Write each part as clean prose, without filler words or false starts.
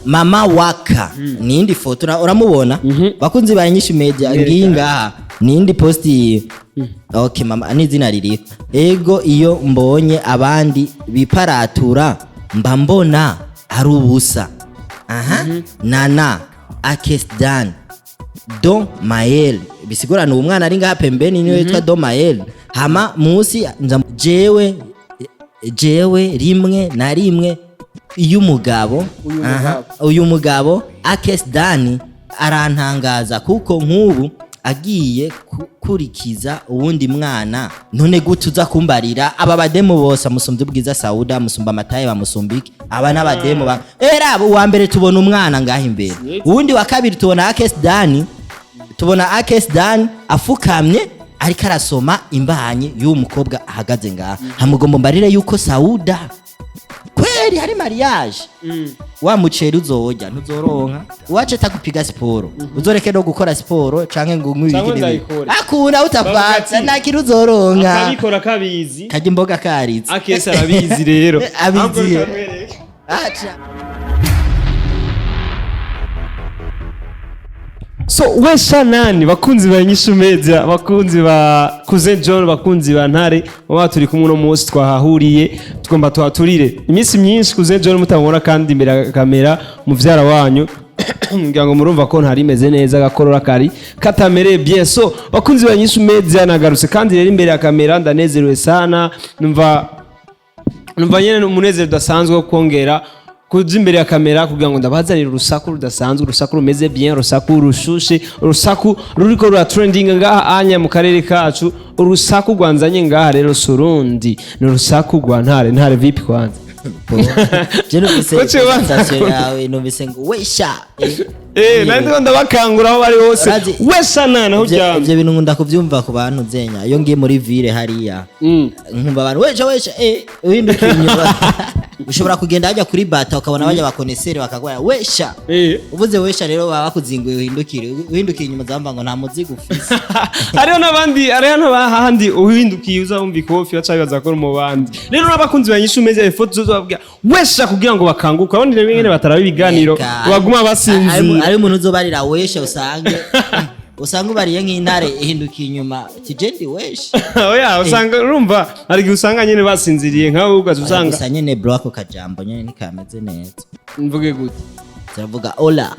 Mama Waka ni indi foto, uramubona, bakunzi ba Inyishu Media? Ngiyi ngaha ni indi post. Okay, mama n'izina ririko. Ego, iyo mbonye abandi biparatura mba mbona ari ubusa. Aha nana Akesdan Don Mael, bisigurana uwo mwana ari ngaha pembeni niwe yitwa Don Mael. Hama musi nza jewe rimwe na rimwe iyo umugabo Uyu aha, mugabo. Uyu mugabo Akes Dani arantangaza, kuko nk'ubu agiye gukurikiza uwundi mwana. None gute uza kumbarira aba bademu bose amusumbya ubwiza? Sauda amusumba amataye, bamusumba iki? Aba n'abademu ba era uwa mbere tubona umwana ngaha imbere, uwundi wa kabiri tubona Akes Dani, tubona Akes Dan afukamye ariko arasoma imbanyi y'uwo mukobwa ahagaze ngaha. Hamugomba mbarire yuko Sauda kweri hari mariage, wa muceri uzorya ntuzoronka uwace tagupiga siporo, uzoreke no gukora siporo canke ngo unywe Canke ibiki n'ibiki. ndayikore. Akuna Bavuga utapatsa ati, nta kintu uzoronka. Akabikora kabizi. Karya imboga karitse. Akesi arabizi rero. Abizi. Ahubwo bikamwereka. Aca. So wesha nani, bakunzi ba Inyishu Media, bakunzi ba Cousin John, bakunzi ba Ntare, baba turi kumwe uno munsi, twahahuriye tugomba tuhaturire iminsi myinshi. Cousin John mutamubona kandi imbere ya kamera, muvyara wanyu, ngira ngo murumva ko ntari imeze neza, agakorora kari katamereye bien. So bakunzi ba Inyishu Media, nagarutse kandi rero imbere ya kamera ndanezerewe sana, numva nyene umunezero udasanzwe wo kongera kuja imbere ya kamera kugira ngo ndabazanire urusaku rudasanzwe, urusaku rumeze bien, urusaku rushushe, urusaku ruriko rura trending ngaha anya mu karere kacu. Urusaku rwanzanye ngaha rero surundi, ni urusaku rwa Ntare. Ntare, vipi kwanza? Je numvise Kuki ubanza presentation yawe, numvise ngo wesha. Nari ndiko ndabakangura aho bari hose. Urazi- Wesha nana aho uryamye. Ivyo bintu nkunda kuvyumva ku bantu zenya iyo ngiye muri ville hariya, nkumva abantu wesha wesha, uhindukiye inyuma ushobora kugenda hajya kuri bata ukabona bajya bakoneseri bakagwara wesha. Uvuze wesha rero baba bakuzinguye, uhindukire, uhindukiye inyuma zamba ngo nta muzigo ufise. Hariho n'abandi, hariho n'abahandi uhindukiye uza wumva ikofi baca bibaza ko uri mu bandi. Rero n'abakunzi ba Inyishu Media, ifoto zobabwira wesha kugira ngo bakanguke, abandi rero nyene bataraba ibiganiro Eka. baguma basinzira. Ari umuntu uzobarira wesha, usange ubariye nk'intare ihindukiye inyuma tijendi wesha. Oya, usanga urumva hari igihe usanga nyene basinziriye nkawe ugaca usanga Gusa nyene bro, ako kajambo nyene ntikameze neza. Mvuge gute? Turavuga hola.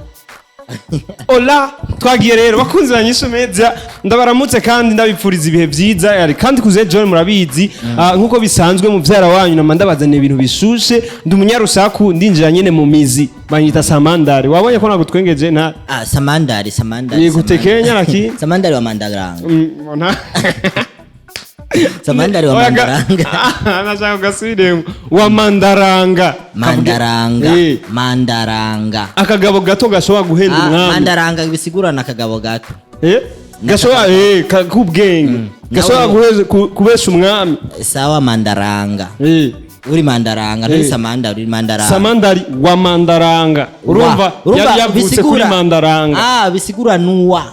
Hola, twagiye rero. Bakunzi ba Inyishu Media, ndabaramutse kandi ndabipfuriza ibihe vyiza. Yari kandi kuze John, murabizi. Nkuko bisanzwe muvyara wanyu nama ndabazaniye ibintu bishushe, ndi umunyarusaku, ndinjira nyene mu mizi, banyita Samandari. Wabonye ko nagutwengeje nta Ah, Samandari, Samandari. Yego, utekenya laki. Samandari wa Mandaranga. Samandari wa Oya, Mandaranga. Ah, nashaka gasubiremo, wa Mandaranga. Mandaranga. Eh. Mandaranga. Akagabo gato gashobora guhenda umwami. Mandaranga bisigurana akagabo gato. Gashobora k'ubwenge gashobora kubesha umwami. Sawa, Mandaranga. Uri Mandaranga nturi Samandari, uri Mandaranga. Samandari wa Mandaranga, urumva? Urumva, Yari yavutse kuri Mandaranga. Ah, bisigura nuwa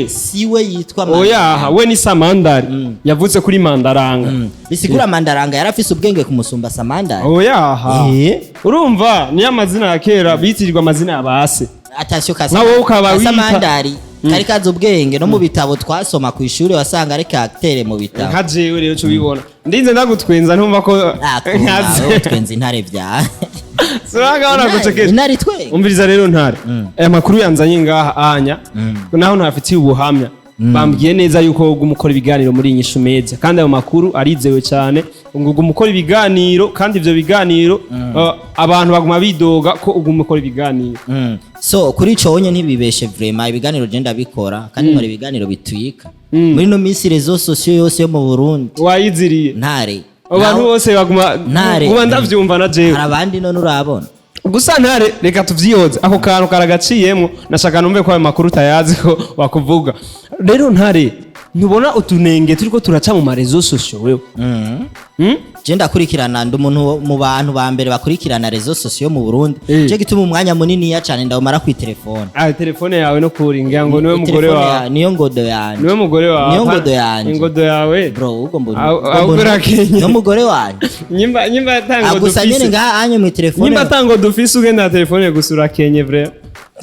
siwe yitwa Oya. Mandaranga. We ni Samandari yavutse kuri Mandaranga. Bisigura Mandaranga yarafise ubwenge kumusumba Samandari. Oya. Eh. Urumva niyo amazina ya kera bitirirwa amazina ya base. Atasiyo ka Nka wowe ukaba ka wiyita- Samandari kari kazi ubwenge, no mu bitabo twasoma ku ishuri wasanga ari katere mu bitabo. Nka jewe rero ubibona ndinze ndagutwenza ntumva ko Ah, kumva twenza intare vya suranga gucekesha. Intare twe. Umviriza rero Ntare, aya makuru yanzanye ngaha anya naho ntafitiye ubuhamya, bambwiye neza yuko uguma ukora ibiganiro muri Inyishu Media, kandi ayo makuru arizewe cyane, ngo uguma ukora ibiganiro, kandi ivyo biganiro abantu baguma bidoga ko uguma ukora ibiganiro. So kuri ico wonye ntibibeshe, vraiment ibiganiro je ndabikora kandi nkora ibiganiro bitwika muri no minsi. Réseaux sociaux yose yo mu Burundi Wayiziriye. Ntare. Abantu bose baguma Ntare. Uba ndavyumva na jewe. Hari abandi none urabona. Gusa Ntare, reka tuvyihoze, ako kantu karagaciyemwo, nashaka numve ko ayo makuru utayazi ko wakuvuga. Rero Ntare. Ntubona utunenge turiko turaca mu ma réseaux sociaux wewe? Hmm? Je ndakurikirana, ndi umuntu mu bantu ba mbere bakurikirana réseaux sociaux mu Burundi. Je gituma umwanya muniniya cane ndawumara kuri telefone. Ah, telefone yawe no kuri ngira ngo niwe mugore Telefone wawe. Niyo ngodo yanje. Niwe mugore wawe. Niyo ngodo yanje. Ingodo yawe. Bro, ubwo mbona Ahubwo urakenye. no mugore wanje. Nyimba atango Gusa nyene dufise. ngaha anye mu telefone. Nyimba atango dufise, ugenda na telefone gusa, urakenye vrai.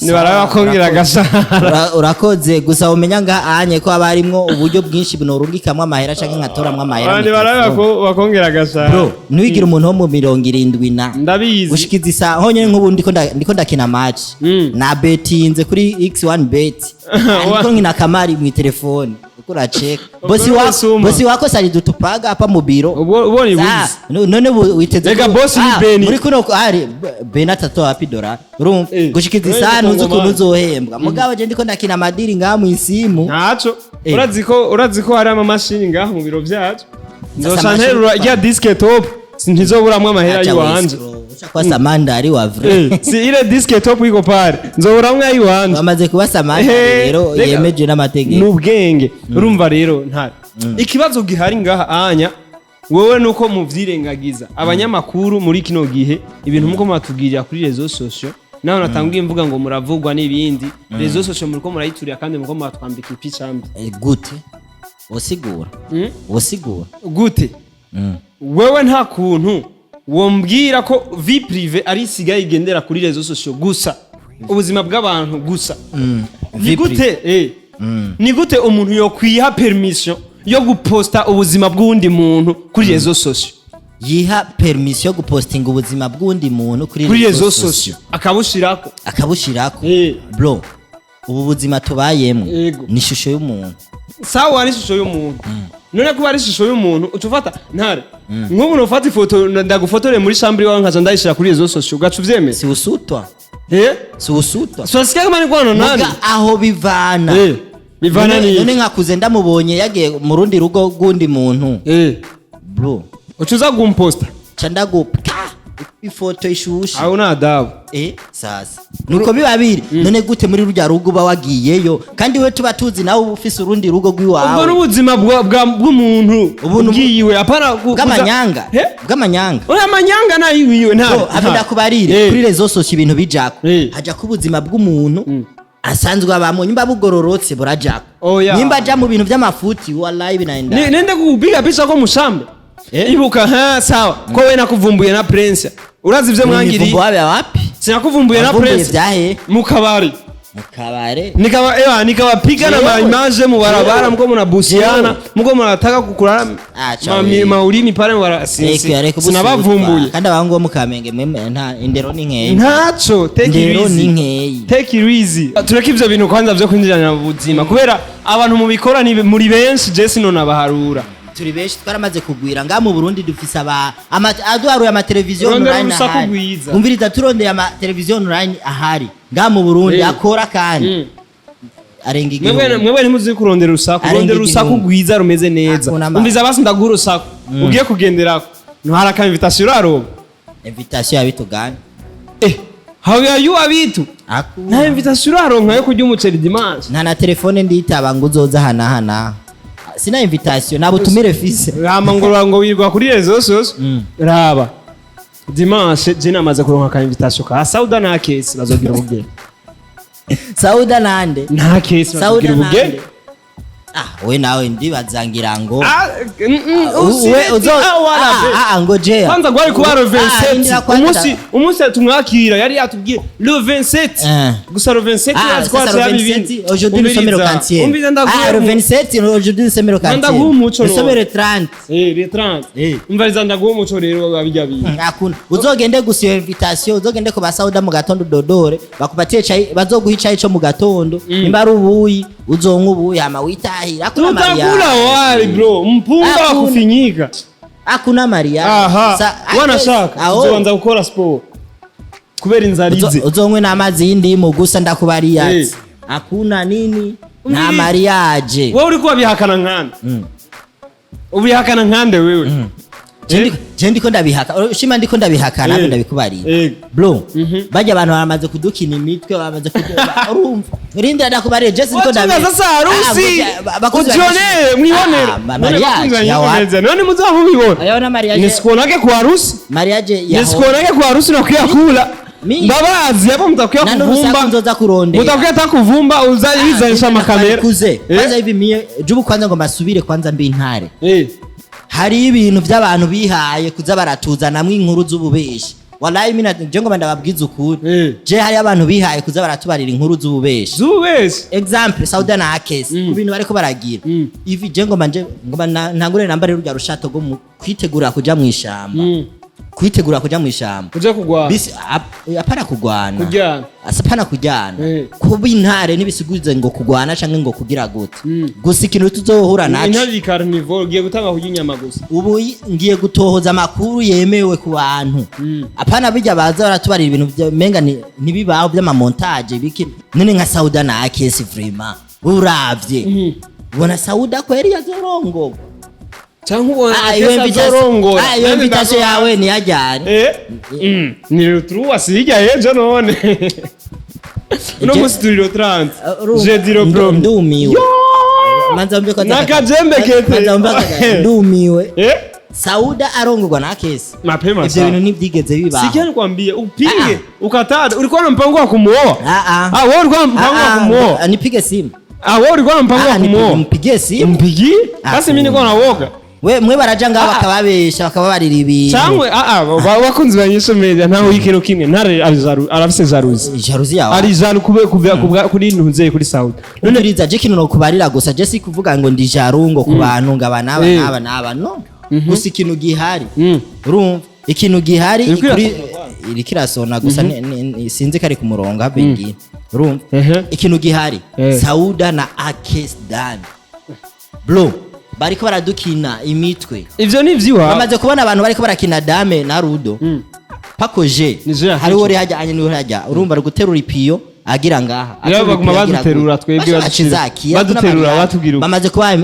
Nibaraba bakongera agashahara. Urakoze gusa umenya ngaha anye ko haba harimwo uburyo bwinshi bunorungikamwo amahera canke nkatoramwo amahera mu Nibaraba telefone. bakongera agashahara. Bro, ntiwigire umuntu wo mu 70 na Ndabizi. gushikiza isaha honyene. Nk'ubu ndiko ndakina match, na betinze kuri X1 bet, ndiko nkina kamari mu telefone, uko uracheka bosi Ubwo wa n'ubusuma. Bosi wako salidutupaga hapa mu biro. Ubwo ubona Ah, ibuzi. none witeze Rega bosi ni Beni. Muri kuno ari Beni atatoa wapi dola, urumva? Gushikiza Wewe isaha ni ntuzi ukuntu Mukongomani. uzohembwa, mugabo je ndiko ndakina amadiri ngaha mu isimu. Ntaco. Urazi ko hari amamashini ngaha mu biro byacu. Nzoca amashini nterura rya disque top, ntizoburamwo amahera Acha yiwanje. wescro, ucha kwa samandari wa vrai. Si ile disque top iko pale, nzoburamwo ayiwanje. Bamaze kuba samandari rero yemeje n'amategeko. N'ubwenge. Urumva rero, ntare, ikibazo gihari ngaha anya wewe nuko muvyirengagiza abanyamakuru muri kino gihe, ibintu muko muratubwirira kuri réseaux sociaux, naho natanguye mvuga ngo muravugwa n'ibindi, réseaux sociaux muriko murayiturira kandi muriko muratwambika ipica mbi. Gute? Usigura. Usigura. Gute? Wewe nta kuntu wombwira ko vie privée ari isigaye igendera kuri réseaux sociaux gusa, ubuzima bw'abantu gusa. Ni Vie gute, ni gute umuntu yokwiha permission yo guposta ubuzima bw'uwundi muntu kuri réseaux sociaux? Yiha permission yo gupostinga ubuzima bw'undi muntu kuri kuri réseaux réseaux sociaux akabushirako. Akabushirako. Bro, ubu buzima tubayemwo ni ishusho y'umuntu. Sawa, ni ishusho y'umuntu. None kuba ari ishusho y'umuntu, uca ufata ntare nk'ubu nufata ifoto ndagufotore muri chambre iwawe, nkaza ndayishira kuri réseaux sociaux, ugaca uvyemeza? Si usutwa. Si usutwa. Swasikia kama ni kwano nani? Muga aho bivana. Bivana None ni nkakuze ndamubonye yagiye mu rundi rugo rw'undi muntu, bro, uca uza gumposta? Ca ndagupka ifoto ishushe. Aho ni adabu. Sasa nuko biba biri. None gute muri rurya rugo uba wagiyeyo, kandi we tuba tuzi nawe uba ufise urundi rugo Ubwo rw'iwawe? n'ubuzima bw'umuntu bwiwe, apana Bw'amanyanga. Eh? Bw'amanyanga. Oya, amanyanga nayiwiwe nta Bro, habe ndakubarire, kuri réseaux sociaux ibintu bijako, hajako ubuzima bw'umuntu asanzwe abamo. Nyimba bugororotse burajako, Oya. nyimba aja mu bintu vy'amafuti, wallahi binaenda. Nende kupiga picha ko mushamba. Ibuka ha sawa ko we nakuvumbuye na Prince, urazi ivyo mwangiriye. Mwangiriye wapi wapi? Sinakuvumbuye na Wavumbuye Prince vyahe? Mu kabari. Mu kabare? Nikaba ewa nikawapiga na Jewe. ma image mu barabara. Jewe. Mko mnabusiana, Jewe. mko mnataka kukulala Acha wewe. maulimi pale mu Reka reka. Sinabavumbuye. Kandi abahungu bo mu Kamenge mwemwe nta indero ni nkeyi. Ntaco, take it Indero easy. ni nkeyi. Take it easy, tureke ivyo bintu kwanza vyo kwinjirana mu buzima, kubera abantu mubikora ni muri benshi, je sinonabaharura. Turi benshi, twaramaze kugwira ngaha mu Burundi. Dufise aba aduharuye amateleviziyo Rondera online urusaku ahari. rwiza. Umviriza, turondeye amateleviziyo online ahari ngaha mu Burundi akora kandi arenga Mwebwe 1000. mwebwe ntimuzi kurondera urusaku. Arenga Rondera urusaku 1000. rwiza rumeze neza. Hakuna Umviza basi, ndaguha urusaku ugiye kugenderako. Ntihari aka invitation uraronka? Invitation yabitugana. How are you abitu? Hakuna. Nta invitation uraronka yo kurya umuceri dimanche? Nta na telefone nditaba ngo uzoza hanahana, sina invitation, nta butumire fise. Rama ngo wirwa kuri réseaux sociaux. Raba dimanche, je namaze kuronka ka invitation ka Sauda na Kesi, bazogira ubugeni. Sauda nande? Nta Kesi Sauda bazogira ubugeni. nande? Ah, we nawe ndibaza ngira ngo Ah, We uzo ah, wala ah, be. ah, ngojea. Kwanza gwari kuba le Ah, 27. indira kwanza. Umunsi tumwakira yari yatubwiye le 27. Gusa le 27 Ah, yazi ko sasa le haciyaba ibindi. 27, aujourd'hui nous sommes le 40e. Umviriza, Ah, le 27, aujourd'hui nous sommes le 40e. Ndaguha umuco Nous sommes none. le 30. Le 30. Eh. Umviriza, ndaguha umuco rero abijya bintu. Hakuna. Uzogende gusa iyo invitation, uzogende ku basauda mu gatondo dodore, bakupatie chai, bazoguha icayi co mu gatondo. Nimba ari ubuyi, uzonywa ubuyi hama witahira. Hakuna Tutakula mariage. wali bro, mpunga wa Hakuna. kufinyika. Hakuna mariage. Aha, wanashaka aho. uzobanza gukora sport kubera inzara ize. Uzonywe n'amazi y'indimu gusa, ndakubariye ati. Hakuna nini? Nta mariage. Wowe uriko wabihakana nkande, ubihakana nkande wewe? Je ndiko ndabihaka, shima, ndiko ndabihakana, ntabwo ndabikubarira. Bro, bajya abantu baramaze kudukina imitwe, bamaze urumva, rindira ndakubarira, je sindiko Wachunga sasa harusi. Ujionee, mwibonere. None bakunzi Mariage ya wapi? banyiboneze. None muzaba mubibona. Ayona mariage. Nisikuonage kwa harusi. Mariage ya Nisikuonage kwa harusi na kuyakula. Mbabazi hapo mtakuya Na n'urusaku kuvumba. nzoza kurondera. Mutakuya ta kuvumba uzayizanisha amakamera. Kuze kwanza hivi mie jubu kwanza ngo masubire kwanza mbi intare. Hari ibintu by'abantu bihaye kuza baratuzanamwo inkuru z'ububeshi. Wallahi mina je ngo ndababwiza ukuri. Je, hari abantu bihaye kuza baratubarira inkuru z'ububeshi. Zubesi. Example, Sauda na Akesi, ku bintu bariko baragira ivi, je ngoma nje ngoma ntangure nambare rurya rushato rwo kwitegura kuja mw'ishamba, kwitegura kuja mw'ishamba. Kuja kugwana. Bisi apana kugwana. Kujyana. Apana kujyana. Kuba intare ntibisiguze ngo kugwana canke ngo kugira gute. Gusa ikintu tuzohura naco, Intare carnivore, ugiye gutanga kurya inyama gusa. Ubu ngiye gutohoza amakuru yemewe ku bantu, apana bijya baza baratubarira ibintu menga ntibibaho by'amamontage biki. None nka Sauda na Akesi, vraiment uravye ubona Sauda kweri yazorongorwa? Cyangwa ubona Ah, iyo Akesi azorongora. iyo invitation yawe niyajyane. Ni le 3 sijya ejo none. Uno musi turi le 30. Jeudi le premier. Ndumiwe. Manza mbe kwanza. Nakajembe kete. Manza mbe kwanza, ndumiwe. Sauda arongorwa na Akesi? Mapema Ivyo sana. bintu ntibyigeze bibaho. Sikia nikwambie, upinge, ukatade. Ulikuwa na mpango wa kumuoa? Ah, ah. Ah, wewe ulikuwa na mpango wa Ah, kumuoa? ah, nipige simu. Ah, wewe ulikuwa na mpango wa kumuoa? Mpigie simu. Mpigie? Ah, Basi mimi niko na woga. We mwe baraja ngaho bakababesha, bakababarira ibintu. Cyangwa bakunzi ba Nyisho Media, ntaho ikintu kimwe ntare arafise jalousie. Jalousie yawe. Ari jaloux kube kubya kubwa kuri ntuze kuri Saudi. None riza, je kintu nokubarira gusa, je si kuvuga ngo ndi jaloux ngo ku bantu ngo aba n'aba n'aba n'aba, no. Gusa ikintu gihari, urumva, ikintu gihari Iriko kuri irasona. Iriko irasona gusa sinzi ko ari ku murongo habe ngiye, urumva, ikintu gihari, Sauda na Akes Dan, bro, bariko baradukina imitwe. Ivyo ni ivy'iwawe. Bamaze kubona abantu bariko barakina dame na rudo pakoje. Ni je Hariho uri hajya anye n'uri hajya, urumva, ari guterura ipiyo agira ngaha. Rero Aterura baguma ipiyo agira baduterura gutya. twebwe, Bashakizakiya, baduterura, batubwira uko. Bamaze kuba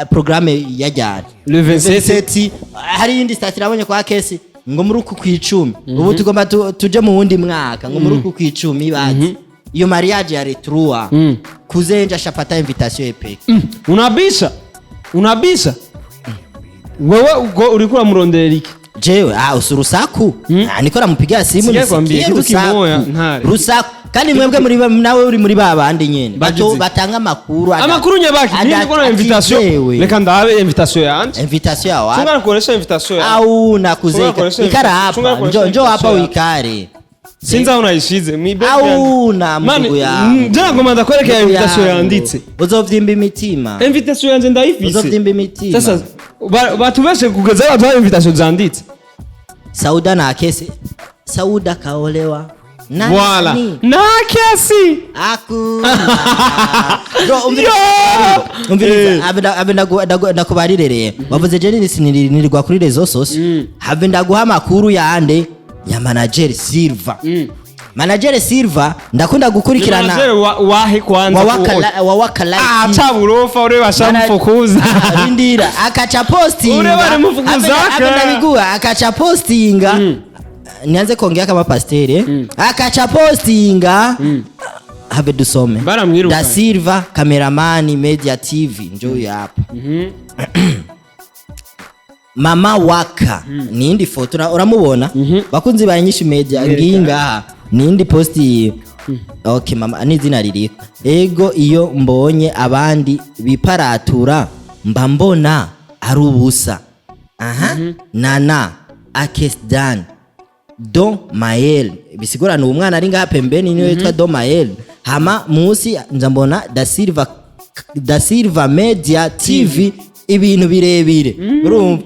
programme yajyana Le 27. 27, hari iyindi statut nabonye kwa Kesi ngo muri uku kwicumi, ubu tugomba tuje mu wundi mwaka, ngo muri uku kwicumi bazi iyo mariage ya retrua kuzenja shapata invitation epeke. Unabisha. Unabisha. Wewe uko uriko uramuronderera iki? Jewe usi urusaku. Ah, niko namupigia simu. Sikia kwambie, Nisikie kitu kimoya, rusaku. ntare. Rusaku kandi mwebwe muri nawe uri muri ba bandi nyene bato Bagize. batanga amakuru Amakuru nyabaki, nini niko na invitation. atizewe. Reka ndabe invitation yanje. Invitation yawe? Chunga nakuonesha invitation yanje. Au nakuzeka. Chunga kuonesha Ikara invitation. Chunga hapa, kuonesha njo njo hapa invitation. uikare. Sinzi aho nayishize. Mi bebe Au na Mani, mdugu yangu. je ngoma ndakwerekera Ndugu invitation yangu. yanditse. Uzovyimba imitima. Invitation yanje ndayifise. Uzovyimba imitima. Sasa batubeshe kugeza baduha invitation zanditse. Sauda na Akesi, Sauda kaolewa na Voilà. nani? Na Kesi. Hakuna. Bro, umviriza. Umviriza, have ndakubarire rero. Wavuze je nini sinirirwa kuri réseaux sociaux. Have ndaguha amakuru yande ya manager Silva. Manager Silva ndakunda gukurikirana. Manager wahe kwanza? Wa waka wa waka Ah, live. chaburofa ure bashamfukuza. Ah, rindira, akacha postinga. Ure barimufukuza Abe ndabiguha, akacha postinga. Nianze kuongea kama pasteri, eh? Akacha postinga. Have dusome. Baramwirukanye. Da Silva cameraman Media TV njo huyu hapa. Mama Waka ni indi foto, uramubona, bakunzi ba Nyinshi Media, ngiyi ngaha ni indi posti. Okay, mama n'izina ririko ego. Iyo mbonye abandi biparatura mba mbona ari ubusa. Aha, nana Akesdan Don Mael, bisigurana uwo mwana ari ngaha pembeni niwe yitwa Don Mael. Hama munsi nza mbona Da Silva, Da Silva Media TV, ibintu birebire. Urumva,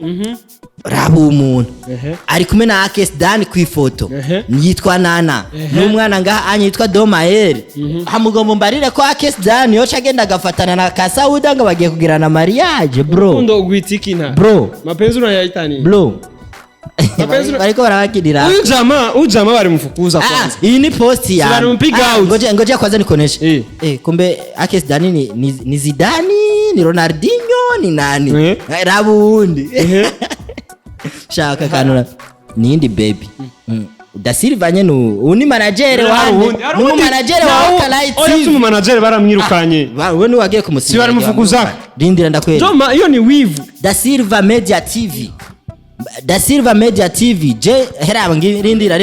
raba umuntu ari kumwe na Akes Dan ku ifoto yitwa Nana n'umwana ngaha anye yitwa Domael. Hamugomba mbarire ko Akes Dan yoca agenda agafatana na Kasauda ngo bagiye kugirana mariage, bro. Urukundo ugwita iki nta? Bro. Mapenzi unayaita nini? Bro, Mapenzi bariko barabakinira. Huyu jamaa walimfukuza Ah, kwanza. iyi ni post ya Balimpiga out. Ngoja ngoja kwanza nikoneshe. Kumbe Akes Dani ni Zidane, ni Ronaldinho, ni nani? Eh. Raba uwundi. Shaka kanura nindi baby. Da Silva nyene ubu ni manager wande, ni manager wa Wakalite. Oya, si manager, baramwirukanye. We ni wagiye kumusinya. Si baramufukuza. Rindira ndakwereka. Joma, iyo ni wivu. Da Silva Media TV, Da Silva Media TV, je heraba rindira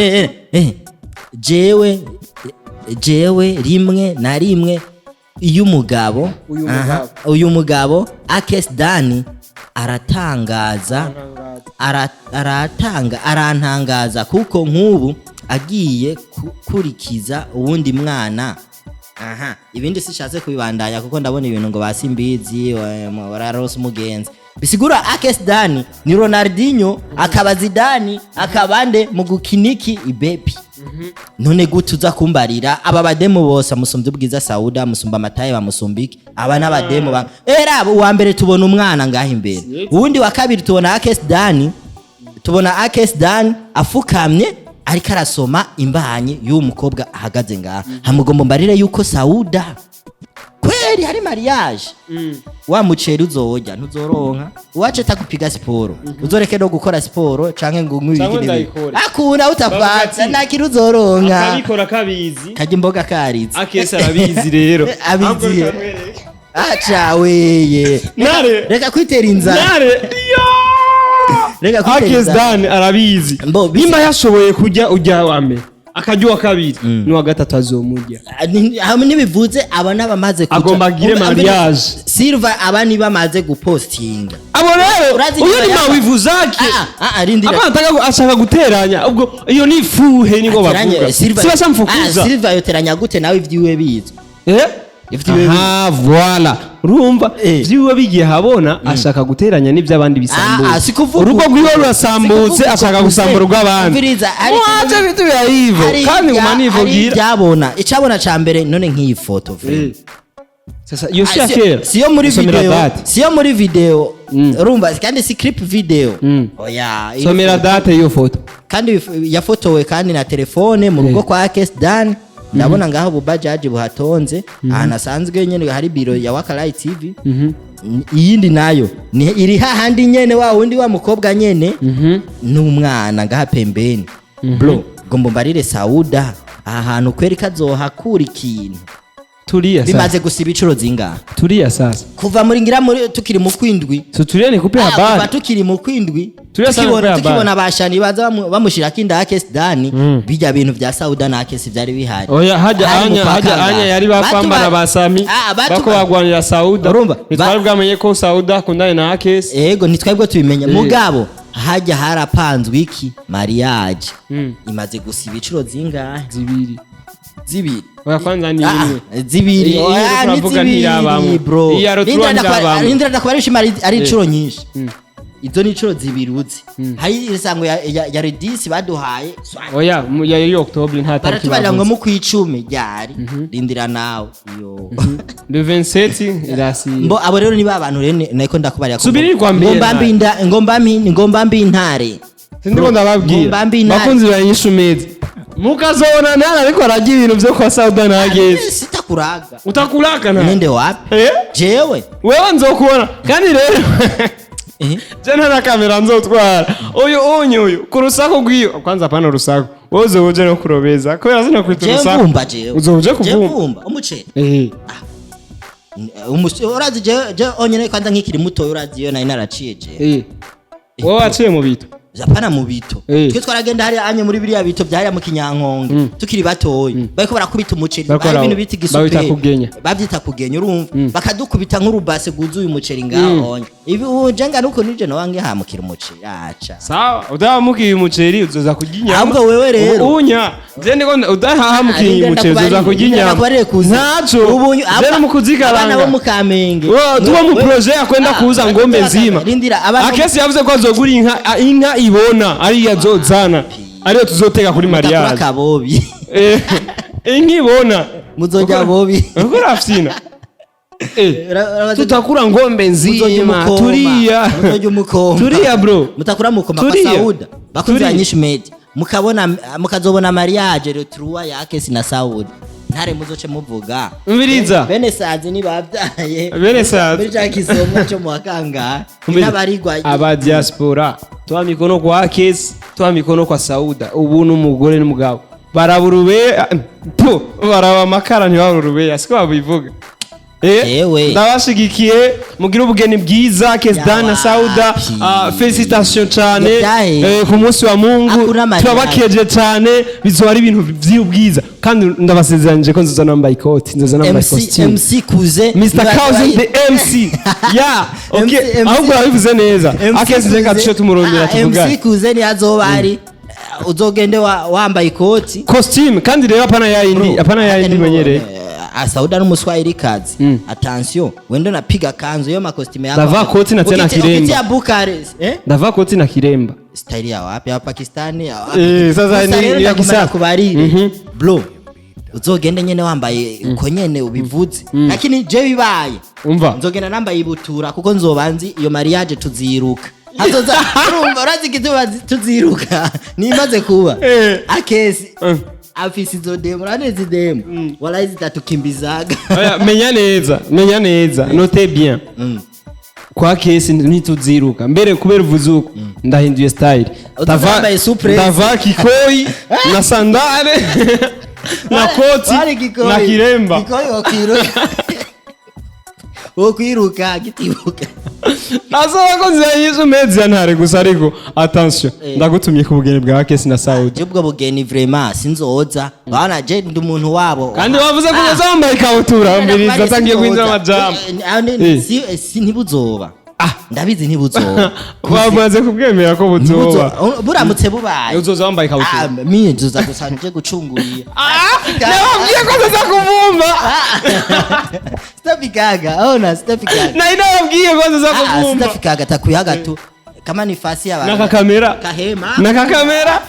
jewe rimwe na rimwe iyo umugabo Uyu aha, mugabo. uyu mugabo Akes Dani aratangaza, aratanga, arantangaza kuko nk'ubu agiye gukurikiza uwundi mwana. Aha, ibindi sishatse kubibandanya kuko ndabona ibintu ngo basimbizi wararose umugenzi. Bisigura Akes Dani ni Ronaldinho, akaba Zidane, akabande mu gukiniki ibepi. None gute uza kumbarira aba bademu bose amusumbye ubwiza Sauda, amusumba amataye, bamusumba iki? Aba n'abademu ba era uwa mbere tubona umwana ngaha imbere, uwundi wa kabiri tubona Akes Dani, tubona Akes Dani afukamye ariko arasoma imbanyi y'uwo mukobwa ahagaze ngaha. Hamugomba mbarire yuko Sauda kweri hari mariage, wa muceri uzorya ntuzoronka uwace takupiga siporo, uzoreke no gukora siporo canke ngo unywe Canke ibiki n'ibiki. ndayikore. Akuna Bavuga utafata ati, nta kintu uzoronka. Akabikora kabizi. Karya imboga karitse. Akesi arabizi rero. Abizi. Aca weye. Nare. Reka kwitera inzara. Nare yo. Reka kwitera Akes inzara. Dan arabizi. Mbo, Nimba yashoboye kurya ujya wa mbere, akarya uwa kabiri n'uwa gatatu azomurya. Hamwe ntibivuze aba n'abamaze kuja. Agomba agire mariage. Silva, aba niba bamaze gupostinga. Abo rero Urazi uyu inyuma ni mawivu zake. Ah, ah, ah, rindira. Abana ashaka guteranya, ubwo iyo ni fuhe niko Ateranye, bavuga. Silva. Siba Ah, samfukuza. Silva yoteranya gute nawe ivyiwe bizwi? Eh. Ivyiwe. Aha, voilà, urumva vyiwe bigiye habona, ashaka guteranya n'ivy'abandi Ah, ah, bisambutse. sikuvuga Urugo uko. rwiwe rurasambutse, Sikuvuga ashaka uko. gusambura urw'abandi. Umviriza, Mwaje bitu bya hivyo hari kandi nguma hari nivugira. ibyabona, icabona ca mbere none nk'iyi foto vraiment. Sasa iyo si Ah, ya kera. siyo muri Somera video, date. siyo muri video, urumva, kandi si clip video. Oya, iyi Somera foto. date iyo foto. Kandi yafotowe kandi na telefone mu rugo kwa Akes Dan. Ndabona ngaho ububajaji buhatonze ahantu hasanzwe nyene hari biro ya Wakalai TV. Iyindi nayo ni iri hahandi nyene wa wundi wa mukobwa nyene n'umwana ngaha pembeni. Bro, ngomba mbarire Sauda aha hantu kweri kazohakura ikintu. Tulia sasa. Bimaze gusiba incuro zingahe? Tulia sasa. Kuva muri ngira muri tukiri mu kwindwi. So tulia nikupe Ah, kuva habari. tukiri mu kwindwi Turiya sana tukibona kubera tukibona bashani baza bamushirako inda Akes Dani, bijya bintu vya Sauda na Akes vyari bihari. Oya, haja Hari anya mupaka haja ngaha. anya yari bapambana basami Ah, bako bagwanira Sauda. Urumva? Ntitwari bwamenye ko Sauda akundanye na Akes. Ego, ntitwebwe tubimenya, mugabo hajya harapanzwe iki mariage. Imaze gusiba incuro zingahe? Zibiri. Zibiri. Oya, kwanza ni Ah, imwe. zibiri. Iyo Oya, ni turavuga zibiri, ntirabamwo. bro. Iyo aro Rindira turabamwo. rindira ndakubarisha ari incuro nyinshi. Izo ni incuro zibiri uzi. Hari isango ya Redis baduhaye. Oya, ya yari October, nta tariki Baratubarira ngo bavuze. mu kwicumi ryari. Rindira nawe. Yo. Le 27 irasi. Mbo abo rero ni ba bantu rero nako ndakubarira ko Subirirwa mbere ngomba nawe. mbi ngomba mbi intare. Sindiko ndababwira. Ngomba mbi intare. Bakunzi ba Inyishu Media. Mukazobona ntara ariko ararya ibintu vyo kwa Sauda na Akes. Sitakuraga. Utakulaka na. Ninde wapi? Eh? Jewe. Wewe nzokubona kandi rero Eh. je nta kamera nzotwara uyu unyu uyu ku rusaku rwiwe. Kwanza hapana urusaku, wowe uzoba no kurobeza kubera sinokwita Jewe urusaku. mvumba jewe. Uzoba uje Jewe kuvumba. mvumba umuceri. Eh. Urazi je onyene kwanza nkikiri muto, urazi iyo nari naraciye je. Eh, wowe waciye mu bito. Japana mu bito. Eh. Twe twaragenda hariya anye muri biriya bito byariya mu Kinyankonge tukiri batoya, bariko barakubita umuceri. Bariko Hari ibintu bita bawita igisuperi. kugenya. Bavyita kugenya, urumva, bakadukubita nk'urubase rwuzuye umuceri ngaho onye. Ibi ubu jenga nuko nije nawange hamukira umuceri aca. Sawa, udahamukiye umuceri uzoza kurya inyama. Ahubwo wewe rero. Unya je ndiko udahamukiye umuceri uzoza kurya inyama. Ndakubarire kuza. Ntaco. Ubu je no mu abana bo kuzikaranga mu Kamenge. Tuba mu projet yakwenda Ah, kuuza ngombe nzima. Rindira, abana Akesi yavuze ko azogura inka, inka ibona ariyo azozana, ariyo tuzoteka kuri mutakura mariage. kabobi. Eh, inka ibona. Muzojya bobi. Uko rafyina. Tutakura ngombe Muzojya nzima umukoma. turiya. Muzojya umukoma. Turiya bro. Mutakura mukoma kwa Turiya. Sauda. Bakunzi Turiya. ba Nyinshi Media, mukabona mukazobona mariage retrouva ya Akesi na Sauda, ntare muzoce muvuga. Umviriza. Bene sazi nibabyaye. Bene sazi. Muri ca kisomo cyo mu wakangahe Umviriza. n'abarigwa. Aba diaspora Toa mikono kwa Akes, toa mikono kwa Sauda. Ubu n'umugore n'umugabo baraba urubeya pu, baraba amakara ntibabura urubeya, siko babivuga. Yewe. Ndabashigikiye, mugire ubugeni bwiza, Akes Dan na Sauda. Yawapi. Félicitations cyane. Yabyaye. Ku munsi wa Mungu Hakuna mariage. turabakeje cyane, bizoba ari ibintu vy'ubwiza, kandi ndabasezeranyije ko nzoza nambaye ikoti, nzoza nambaye MC costume. MC Kuze. Mr. Cousin the MC. Yeah, okay. MC Ahubwo urabivuze neza. MC Akesi, reka Kuze. tuce tumurondera tuvugane. MC Kuze ni azoba ari uzogende wambaye ikoti. Costume kandi rero hapana ya indi, hapana ya indi menyereye. Sauda n'umuswahili kazi. Attention, wendo napiga kanzu yo macostume yako. Ndavaa koti na tena kiremba. Ukitia Bucharest, eh? Ndavaa koti na kiremba. Style ya wapi? Ya Pakistani ya wapi? Sasa Gusa ni rero ni ya ndagomba kisasa. nakubarire. Bro, uzogende nyene wambaye uko nyene ubivuze. Lakini je bibaye. Umva. Nzogenda nambaye ibutura kuko nzoba nzi iyo mariage tuziruka. Hazoza urumva urazi igituma tuziruka. Nimaze kuba. Akesi afise izo demo, urabona izi demo. Walahi zitatukimbizaga. Oya, menya neza, menya neza, note bien. Kwa Kesi ntituziruka mbere kubera uvuze uko ndahinduye style. Uzoza wambaye surprise. Ndavaa kikoi na sandale na koti Wari kikoi. na kiremba. Kikoi wokwiruka. Wokwiruka gitibuka. Nazo abakozi ba Yesu mezi ntare gusa, ariko attention, ndagutumye ku bugeni bwa Kesi na Saudi. Je ubwo bugeni vraiment sinzoza. Bana, je ndi umuntu wabo. Kandi wavuze ko uzoza wambaye ikabutura, mbiriza atangiye guhindura amajambo. Si ntibuzoba. Ndabizi ntibuzoba. Bamaze kubwemera ko buzoba. Buramutse bubaye. Uzoza wambaye ikabutura. Ah, mie nzoza gusa nje gucungurira. Nababwiye ko nzoza kuvumba. Sitafikaga, ona sitafikaga. Nari nababwiye ko nzoza kuvumba. Sitafikaga takuyaga tu. Kama ni fasi ya Nakakamera. Kahema. Nakakamera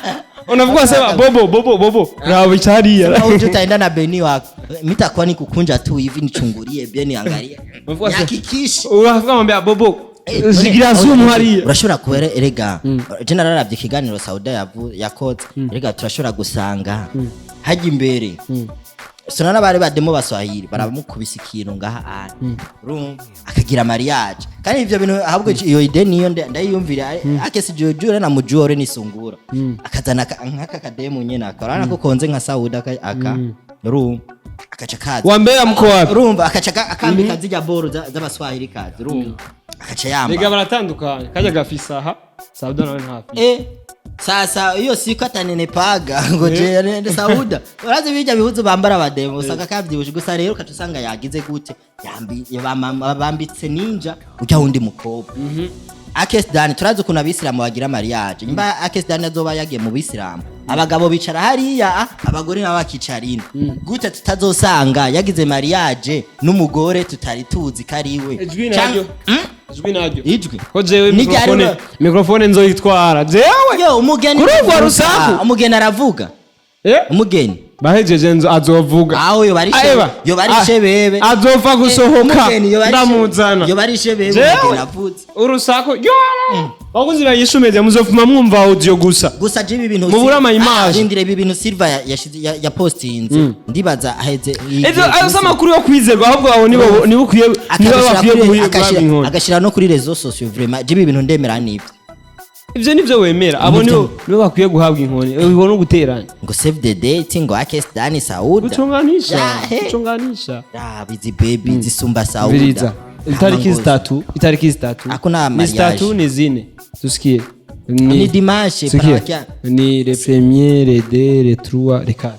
unavuga sema bobo bobo bobo raba icyariya. Au utaenda na Beni wako. Mitakuwa ni kukunja tu hivi nichungulie Beni angalia. Unavuga Nihakikishe. Uravuga mwambia bobo zigira zoom hariya. Urashobora kuba erega je nararavye ikiganiro Sauda yakoze, erega turashobora gusanga hajya imbere sona n'abari bademo baswahili baramukubisa ikintu ngaha ana urumva akagira mariage, kandi ivyo bintu ahubwo iyo idée niyo ndayiyumvira akesi jujure na mujure nisungura akazana nk'aka kademu nyene akora nako konze nka Sauda aka urumva akaca kaza. Wambera mko wapi? Urumva akaca akambika zirya boro z'abaswahili kazi, urumva akaca yamba. Rega baratandukanye, kajya gafisa aha, Sauda nawe ntafise. Sasa hiyo siku atanenepaga ngo je nende Sauda, urazi bijya bihuzu bambara abademo usanga kavyibushe gusa, rero ukaca usanga yagize gute yambi bambitse ninja ujya wundi mukobwa Akes Dan. Turazi ukuntu abisilamu bagira mariage, nyimba Akes Dan azoba yagiye mu bisilamu, abagabo bicara hariya, abagore nabo bakicara ino, gute tutazosanga yagize mariage n'umugore tutari tuzi ko ari we? Ijwi naryo. Ijwi naryo. Ijwi ko jewe Ni ryari microphone microphone nzoyitwara jewe. Yo umugeni Kuri urwo aravuga. rusaku? Umugeni aravuga. Umugeni Bahejeje nzo azovuga. Aho yo barishe Aeba. yo barishe bebe. Azopfa gusohoka. Umugeni yo barishe Ndamuzana yo barishe bebe. Jewe. Umugeni avutse. Urusaku yo, bakuzi bayishumeze muzofuma mwumva audio gusa. Gusa je ibi bintu Mubura ama image. Rindire, ibi bintu Silva yapostinze ndibaza aheze Ivyo ayo si amakuru yo kwizerwa, ahubwo abo nibo ukwiye nibo akabishira bakwiye guhabwa inkoni. Agashira no kuri réseaux sociaux, vraiment je ibi bintu ndemera nivyo. Ivyo nivyo wemera, abo Nivyo. nibo bakwiye guhabwa inkoni, ubwo no guteranya. Ngo save the date, ngo Akes Dani Sauda. Gucunganisha. Yahe. Gucunganisha. Raba izi baby zisumba Sauda. Viriza itariki Amangozi. zitatu, itariki zitatu. Hakuna Ni mariage. zitatu, ni zine, tusikie. Ni dimanche. Sikia. Parokia. Ni le premier, le deux, le trois, le quatre.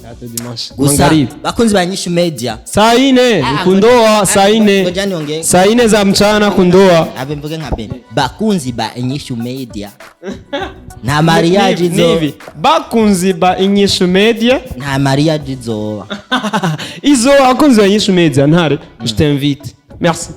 Quatre dimanche. Gusa Magharibi. bakunzi ba Nyishu Media. Saa ine Ah, kundoa, ngoja- saa ine. Ngoja niongee. Saa ine za mchana kundoa. Abe mvuge nka Ben, bakunzi ba Inyishu Media, nta mariage izo Nivi bakunzi ba Inyishu Media. Nta mariage izoba. Izo abakunzi ba Inyishu Media, ntare je t'invite, merci.